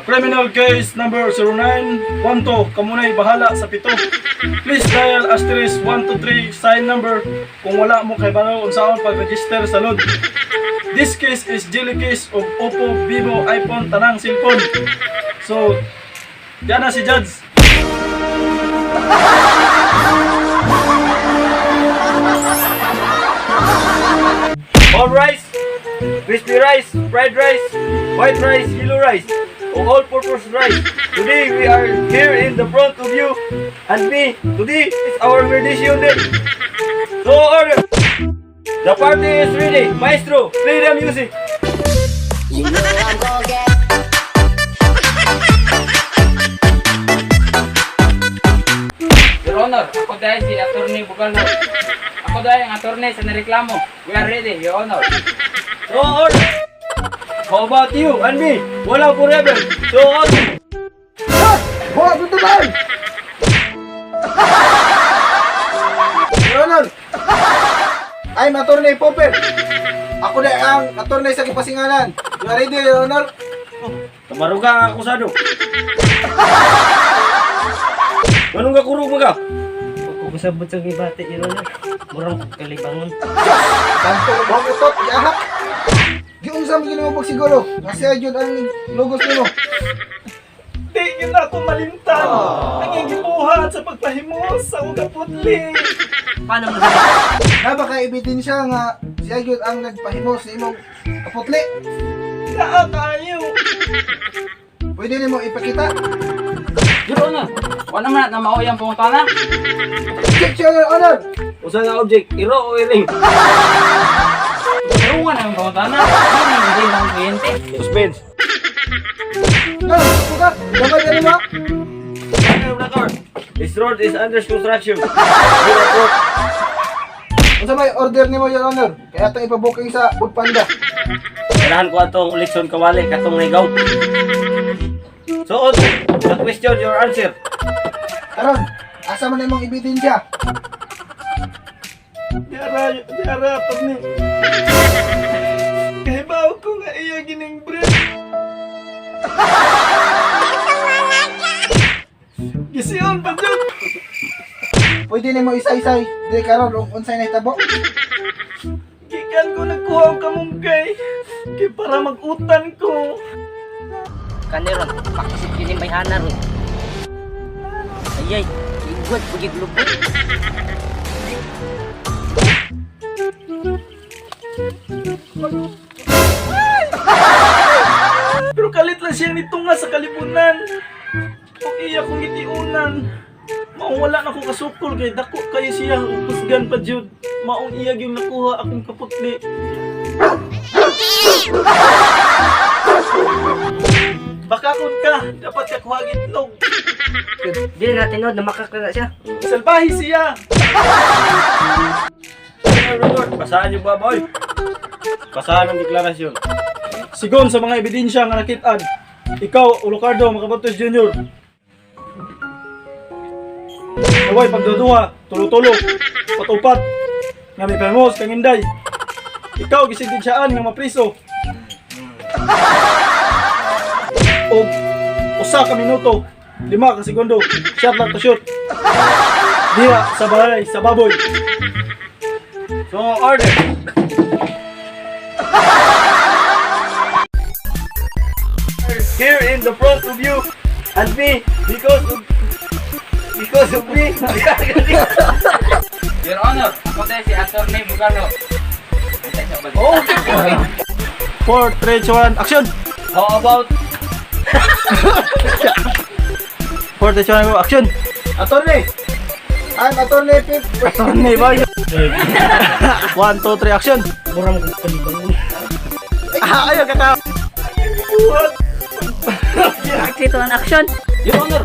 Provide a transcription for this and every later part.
Criminal case number 0912, kamunay bahala sa 7. Please dial *123 sign number kung wala mo kay balo unsaon pag-register sa load. This case is jelly case of Oppo, Vivo, iPhone, tanang cellphone. So, yan na si Judge. All rice, crispy rice, fried rice, white rice, yellow rice, or all-purpose rice. Today we are here in the front of you and me. Today is our rendition day. So order. The party is ready. Maestro, play the music. You know I'm gonna get Your Honor, ako dahil si Attorney Bugalho. Ako dahil ang attorney sa nareklamo. We are ready, Your Honor. So order. How about you and me? Walang forever. So order. Buhat mo tuban! Your Honor! I'm Attorney Popper. Ako na ang attorney sa Kipasinganan. You are ready, Your Honor? Kamaruga ang akusado. Manong ka kurog mo ka? Ako kasabot sa gibati, Your Honor. Murang kalibangon. Tanto ka buhok utot, giahak. Giunsa mo ginawa pagsiguro. Nga siya yun ang logos nimo. Di yun ako malimtan. Ang iyang gibuhat sa pagpahimos sa ugaputli. Paano mo Na baka ebidensya nga siya yun ang nagpahimos sa imong kaputli. Naa kaayo. Pwede nimo ipakita. Your Honor, wala man na maoy ang pangutana. Objection, Your Honor! Usa nga object, iro o iring? Tulungan ang pangutana. Hindi hindi ng kliyente. Suspense. No, ano ka? Gamay ka nimo? Record. This road is under construction. Will approach. Unsa may order nimo, Your Honor? Kaya atong ipabuking sa Foodpanda. Ganahan ko atong eleksyon kawali katong naigaw. So on, the question your answer. Karon, asa man imong ebidensya? Diara, diara, attorney. Kahibaw ko nga iya gining bread. Gisiyon pa dyan. Pwede nimo isay-isay di karon ug unsay nahitabo. Gikan ko nagkuha og kamunggay. Kay para mag-utan ko. Kani ron, pakisip yun yung bayhana ron. Ayay, igwad, pagig lupot. Pero kalit lang siya nito nga sa kalibunan. O iya kong gitiunan. Maong wala na ko kasukol kay dako kayo siya upusgan pa jud. Maong iya gyud nakuha akong kaputli. Baka kun ka, dapat ka kuha itlog. Di na natin na makakala siya. Salbahe siya. Record. Basahan yung baboy. Basahan ang deklarasyon. Sigon sa mga ebidensya nga nakit-an, ikaw, Ulucardo Makabatos Jr. Naway pagduduha, tulo-tulo, patupat, nga may pamos kang inday. Ikaw gisentensyaan nga mapriso. Og 1 ka minuto, 5 ka segundo, shot lang to shoot. Diha sa balay, sa baboy. So order. Here in the front of you and me because of me. Your Honor, ako dahil si Attorney Bugalho. Okay. 4, 3, 2, 1, action! How about 4, 3, 2, 1, action! attorney? I'm Attorney Pip. Attorney ba? 1, 2, 3, action! Murang kalibangon. Ah, ayaw kata! Dito ang action. Your Honor.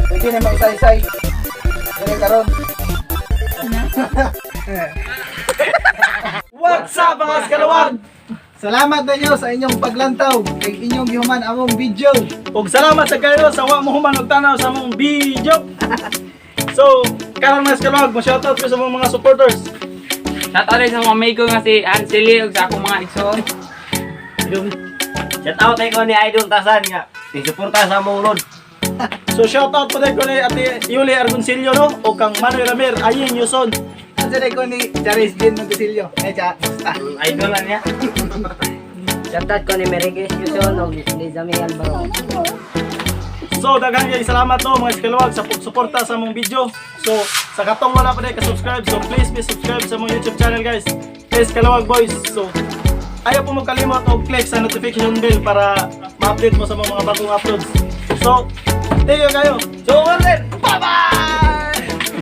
Pwede nimo isay-isay. Dili karon. What's up mga skalawag? Salamat ninyo sa inyong paglantaw kay inyong gihuman among video. Ug salamat sa kayo sa wa mo human og tanaw sa among video. So, karon mga skalawag, mo shoutout ko sa mga supporters. Shout out sa mga amigo nga si Anseli ug sa akong mga igsoon. Shout out ko ni Idol Tasan nga. Isuporta sa among lod. So shoutout po din ko ni Ate Yuli Argoncillo, no, o kang Manuel Ramir Ayin Yuson. Ang sanay ko ni Charis Jean Montesilio. Eh, cha. Ah. Idol lang niya. Shoutout ko ni Mary Grace Yuson ug ni Zami Alvaro. So daghang kay salamat, no, mga iskaluwag sa pagsuporta sa among video. So sa katong wala pa diay ka-subscribe, so please be subscribe sa among YouTube channel, guys. Please, Kalawag Boys. So ayaw po magkalimot og click sa notification bell para ma-update mo sa mga bagong uploads. So thank you kayo. So, order! Bye-bye!